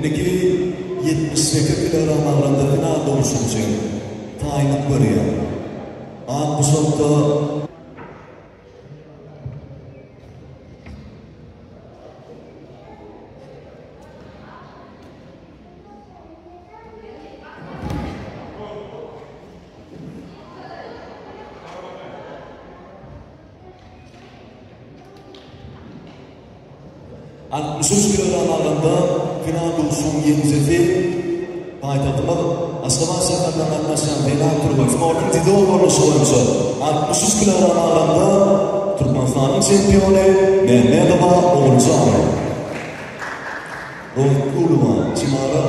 Indiki 78 kilogram agramda final duşuşygy üçin taýynlyk görýär. Ak guşakda. 63 kilogram agramda final duşuşygyň ýeňijisi paýtagtymyz Aşgabat şäherinden gatnaşýan zenan türgen sportuň dzido görnüşi boýunça 63 kilogram agramda Türkmenistanyň çempiony Mämmedowa Oguljan. Rozykulowa Çinara.